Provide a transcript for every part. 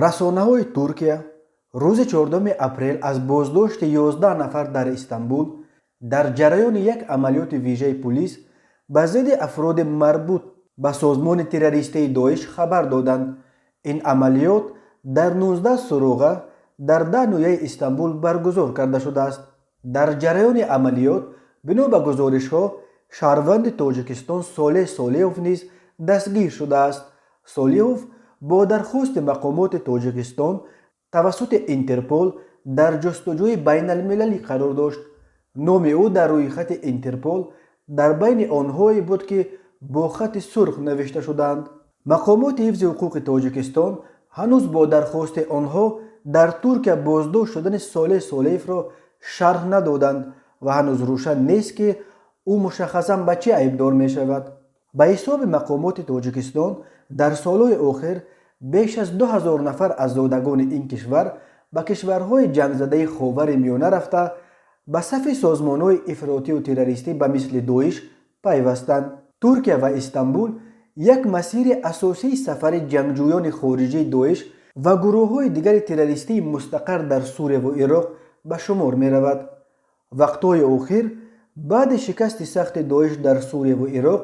Расонаҳои Туркия рӯзи 4 апрел аз боздошти 11 нафар дар Истанбул дар ҷараёни як амалиёти вижаи пулис ба зидди афроди марбут ба созмони террористии Доиш хабар доданд. Ин амалиёт дар 19 суроға дар 10 ноҳияи Истанбул баргузор карда шудааст. Дар ҷараёни амалиёт, бино ба гузоришҳо, шаҳрванди Тоҷикистон Солеҳ Солиҳов низ дастгир шудааст. Солиҳов бо дархости мақомоти Тоҷикистон тавассути Интерпол дар ҷустуҷӯи байналмилалӣ қарор дошт. Номи ӯ дар рӯйхати Интерпол дар байни онҳое буд, ки бо хати сурх навишта шудаанд. Мақомоти ҳифзи ҳуқуқи Тоҷикистон ҳанӯз бо дархости онҳо дар Туркия боздошт шудани Солеҳ Солиҳовро шарҳ надоданд ва ҳанӯз рӯшан нест, ки ӯ мушаххасан ба чӣ айбдор мешавад. Ба ҳисоби мақомоти Тоҷикистон, дар солҳои охир беш аз 2000 нафар аз зодагони ин кишвар ба кишварҳои ҷангзадаи Ховари Миёна рафта, ба сафи созмонҳои ифротию террористӣ ба мисли Доиш пайвастанд. Туркия ва Истанбул як масири асосии сафари ҷангҷӯёни хориҷии Доиш ва гурӯҳҳои дигари террористии мустақар дар Сурияву Ироқ ба шумор меравад. Вақтҳои охир, баъди шикасти сахти Доиш дар Сурияву Ироқ,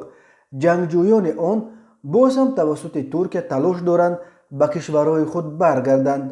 ҷангҷӯёни он боз ҳам тавассути Туркия талош доранд ба кишварҳои худ баргарданд.